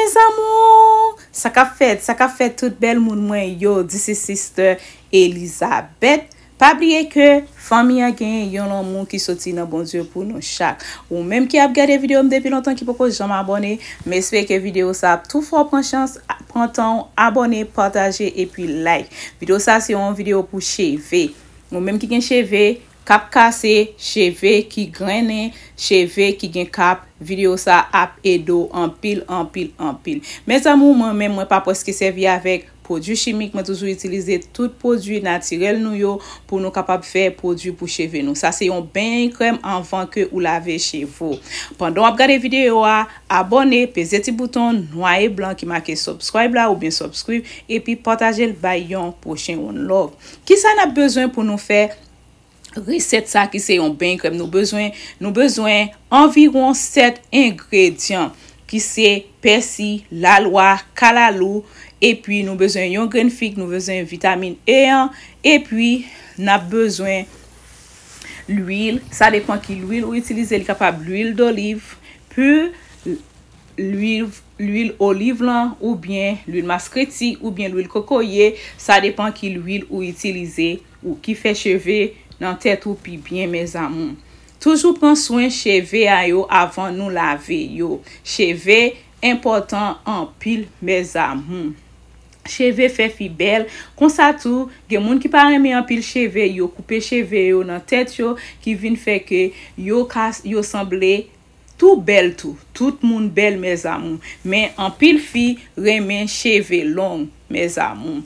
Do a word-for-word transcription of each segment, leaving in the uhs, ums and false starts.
Mes amours, sa k ap fèt, sa k ap fèt tout bèl moun mwen yo, this is sister Elizabeth. Pa bliye ke fanmi an genyen yon lanmou ki soti nan Bondye pou nou chak. Ou menm ki ap gade videyo m depi lontan ki poko janm abòne, m espere ke videyo sa ap tou fè w pran chans, pran tan w, abòne, pataje epi like. Videyo sa se yon videyo pou cheve. Ou menm ki gen cheve k ap kase, cheve ki grennen, cheve ki gen kap, videyo sa ap ede w anpil, anpil, anpil. Mes amours, mwen menm, mwen pa prèske sèvi avèk pwodui chimik, mwen toujou itilize tout pwodui natirèl nou yo pou nou kapab fè pwodui pou cheve nou. Sa se yon beny krèm anvan ke ou lave cheve w. Pandan w ap gade videyo a, abòne, peze ti bouton nwa e blan ki make subscribe la oubyen subscribe, epi pataje l bay yon pwochen, one love. Kisa n ap bezwen pou nou fè resèt sa ki se yon beny krèm? Nou bezwen, nou bezwen anviwon sèt engredyan ki se pèsi, lalwa, kalalou, epi nou bezwen yon grenn fig, nou bezwen vitamin E an, epi n ap bezwen lwil, sa depan ki lwil ou itilize, li kapab lwil doliv pi, lwil, lwil oliv lan, oubyen lwil maskreti, oubyen lwil kokoye, sa depan ki lwil ou itilize, ou ki fè cheve nan tèt ou pi byen, mes amours. Toujou pran swen cheve a yo avan nou lave yo. Cheve enpòtan anpil, mes amours. Cheve fè fi bèl. Konsa tou, gen moun ki pa renmen anpil cheve, yo koupe cheve yo nan tèt yo, ki vin fè ke yo ka, yo sanble tou bèl tou. Tout moun bèl, mes amours. Men anpil fi renmen cheve long, mes amours.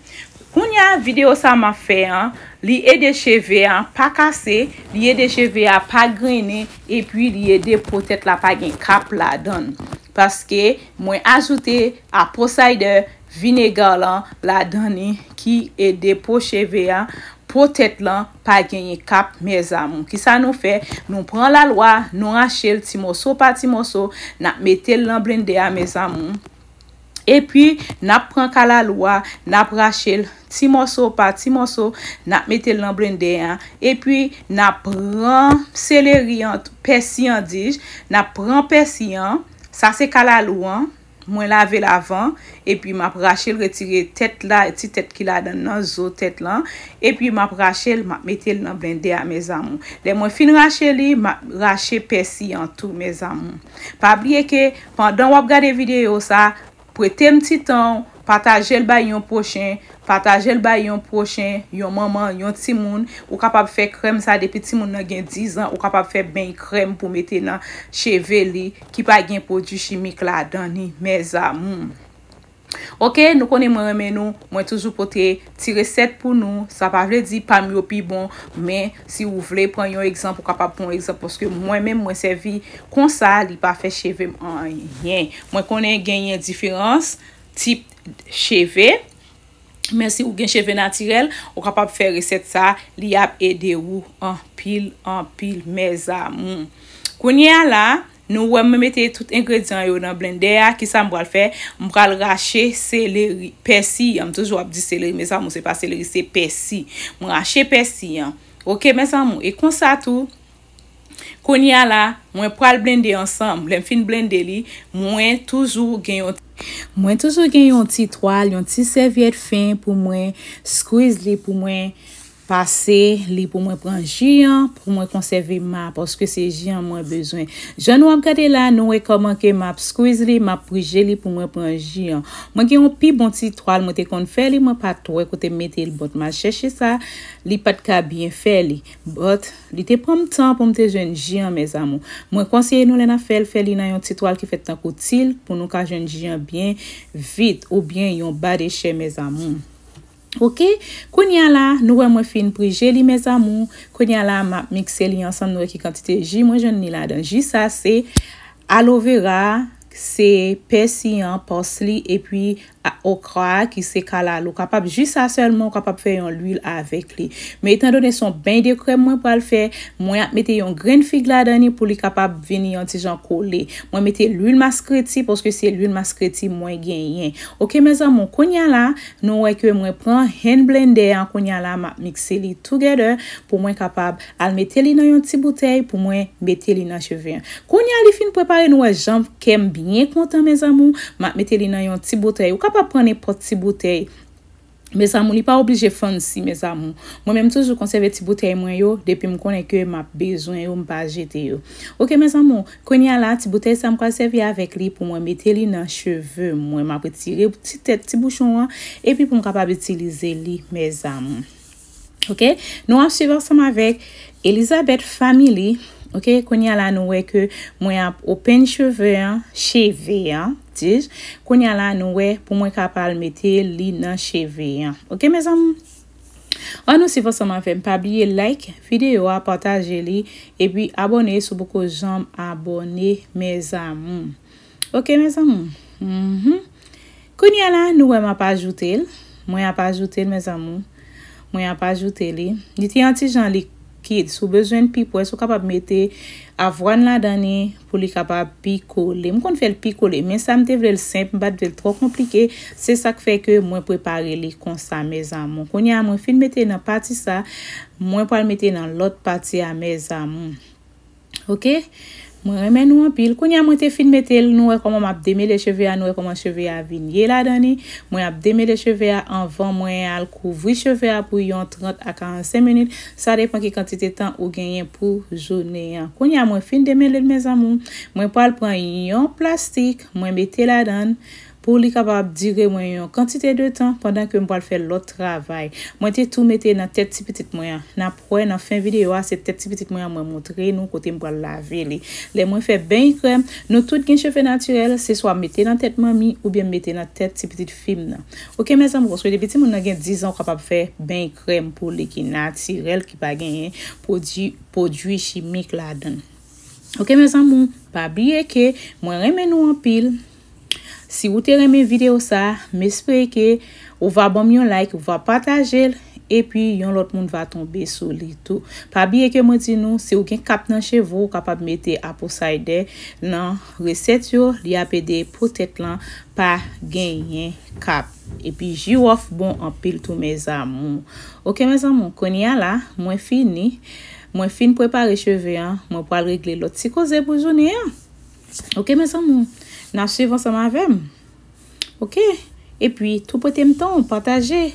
Kounye a, videyo sa m ap fè an, li ede cheve a pa kase, li ede cheve a pa grennen, epi li ede po tèt la pa gen kap ladan l. Paske mwen ajoute apple cider vinegar lan ladan li ki ede po cheve a, po tèt lan pa genyen kap, mes amours. Kisa nou fè? Nou pran lalwa, nou rache l ti mòso pa ti mòso, n ap mete l nan blendè a, mes amours. Epi, n ap pran kalalou a, n ap rache l ti mòso pa ti mòso, n ap mete l nan blendè a. Epi, n ap pran seleri an, pèsi an, dis, n ap pran pèsi an, sa se kalalou an, mwen lave l avan, epi m ap rache l, retire tèt la, ti tèt ki ladan nan, zo tèt lan, epi m ap rache l, m ap mete l nan blendè a, mes amours. Lè mwen fin rache li, m ap rache pèsi an tou, mes amours. Pa bliye ke pandan w ap gade videyo sa, prete m ti tan w, pataje l bay yon pwochen, pataje l bay yon pwochen, yon manman, yon timoun. Ou kapab fè krèm sa depi timoun nan gen diz an, ou kapab fè beny krèm pou mete nan cheve li ki pa gen pwodui chimik ladan li, mes amours. Oke, nou konnen mwen renmen nou, mwen toujou pote ti resèt pou nou. Sa pa vle di pa m yo pi bon, men si ou vle pran yon egzanp, ou kapab pran yon egzanp, paske mwen menm, mwen sèvi konsa, li pa fè cheve m anyen. Mwen konnen genyen diferans tip cheve, men si ou gen cheve natirèl, ou kapab fè resèt sa, li ap ede ou anpil, anpil, mes amours. Kounye a la, nou wè mwen mete tout engredyan yo nan blendè a. Kisa m pral fè? M pral rache seleri, pèsi an. M toujou ap di seleri, mes amours, se pa seleri, se pèsi. Mwen rache pèsi an. Oke, mes amours. E konsa tou, kounye a la, mwen pral blende ansanm. Lè m fin blende li, mwen toujou gen yon, mwen toujou gen yon ti twal, yon ti sèvyèt fen pou mwen squeeze li, pou mwen pase li pou mwen pran ji an, pou mwen konsève ma, paske se ji an mwen bezwen. Jan nou ap gade la, nou wè kòman ke m ap squeeze li, m ap prije li pou mwen pran ji an. Mwen gen yon pi bon ti twal, mwen te konn fè li, mwen pa t wè kote m mete l, but m al chèche sa, li pa t ka byen fè li. But, li te pran m tan pou m te jwenn ji an, mes amours. Mwen konseye nou lè n ap fè l, fè li nan yon ti twal ki fèt tankou til, pou nou ka jwenn ji an byen vit, oubyen yon ba de chè, mes amours. Oke, kounye a la, nou wè mwen fin prije li, mes amours. Kounye a la, m ap mikse li ansanm, nou wè ki kantite ji mwen jwenn li ladan. Ji sa se aloe vera, se pèsi an, parsley, epi a, okra, ki se kalalou. Ou kapab ji sa sèlman, ou kapab fè yon lwil avèk li. Men etandone se yon beny de krèm mwen pral fè, mwen ap mete yon grenn fig ladan li pou li kapab vin yon ti jan kole. Mwen mete lwil maskreti, paske se lwil maskreti mwen genyen. Oke, mes amours, kounye a la, nou wè ke mwen pran hand blender an, kounye a la, m ap mikse li together pou mwen kapab al mete li nan yon ti boutèy pou mwen mete li nan cheve an. Kounye a li fin prepare, nou wè jan kè m byen kontan, mes amours, m ap mete li nan yon ti boutèy. Ou kapab pran nenpòt ti boutèy. Mes amours, li pa oblije fancy, mes amours. Mwen menm toujou konsève ti boutèy mwen yo, depi m konnen ke m ap bezwen yo, m pa jete yo. Ok, mes amours, kounye a la, ti boutèy sa m pral sèvi avèk li pou mwen mete li nan cheve mwen. M ap retire ti tèt, ti bouchon an, epi pou m kapab itilize li, mes amours. Ok, nou ap swiv ansanm avèk Elizabeth Family. Ok, kounye a la nou wè ke mwen ap open cheve an, cheve an, dis. Kounye a la nou wè pou mwen kapab mete li nan cheve an. Ok, mes amours? Ann nou swiv ansanm avè m. Pa bliye like videyo a, pataje li, epi abòne si w poko janm abòne, mes amours. Ok, mes amours? Mhm. Kounye a la, nou wè m ap ajoute l. Mwen ap ajoute l, mes amours. Mwen ap ajoute li. Li te yon ti jan likid. Si w bezwen l pi pwès, ou kapab mete avwàn ladan li pou li kapab pi kole. M konn fè l pi kole, men sa m te vle l senp, m pa t vle l twò konplike. Se sa k fè ke mwen prepare li konsa, mes amours. Kounye a, mwen fin mete nan pati sa, mwen pral mete nan lòt pati a, mes amours. Ok? Mwen renmen nou anpil. Kounye a mwen te fin mete l, nou wè kòman m ap demele cheve a, nou wè kòman cheve a vin ye ladan li. Mwen ap demele cheve a anvan mwen al kouvri cheve a pou yon trant a karannsenk minit. Sa depann ki kantite tan ou genyen pou jounen an. Kounye a mwen fin demele l, mes amours. Mwen pral pran yon plastik, mwen mete ladan l pou li kapab dire mwen yon kantite de tan pandan ke m pral fè lòt travay. Mwen te tou mete nan tèt ti pitit mwen an. N ap wè nan fen videyo a, se tèt ti pitit mwen an mwen montre nou kote m pral lave li. Lè mwen fè beny krèm, nou tout gen cheve natirèl, se swa mete nan tèt manmi oubyen mete nan tèt ti pitit fi m nan. Ok, mes amours, paske depi timoun nan gen diz an, ou kapab fè beny krèm pou li ki natirèl, ki pa genyen pwodui, pwodui chimik ladan l. Ok, mes amours, pa bliye ke mwen renmen nou anpil. Si ou te renmen videyo sa, m espere ke ou va ban m yon like, ou va pataje l, epi yon lòt moun va tonbe sou li tou. Pa bliye ke mwen di nou, si ou gen kap nan cheve w, ou kapab mete apple cider nan resèt yo, li ap ede pou tèt lan pa genyen kap. Epi jiwòf bon anpil tou, mes amours. Ok, mes amours, kounye a la, mwen fini. Mwen fin prepare cheve an, mwen pral regle lòt ti koze pou jounen an. Ok, mes amours, n ap swiv ansanm avè m. Ok? Epi, tou prete m tan w, pataje.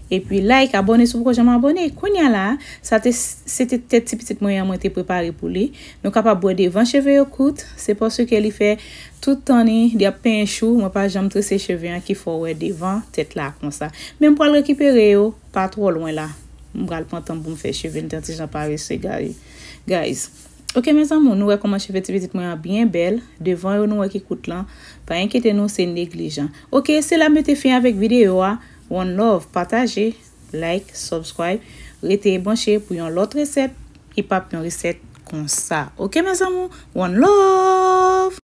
Epi, like, abòne si w poko janm abòne. Kounye a la, sa te, se te tèt ti pitit mwen an mwen te prepare pou li. Nou kapab wè devan cheve yo kout, se paske li fè tout tan ni, li ap penyen chou, mwen pa janm trese cheve an ki fè w wè devan tèt la konsa. Men m pral rekipere yo, pa twò lwen la. M pral pran tan pou m fè cheve l, m te yon ti jan parese, guys. Ok, mes amours, nou wè kòman cheve ti pitit mwen an byen bèl. Devan yo, nou wè ki kout lan. Pa enkyete nou, se neglijan. Ok, se la m mete fen avèk videyo a. One love, pataje, like, subscribe. Rete branche pou yon lòt resèt ki p ap yon resèt konsa. Ok, mes amours, one love!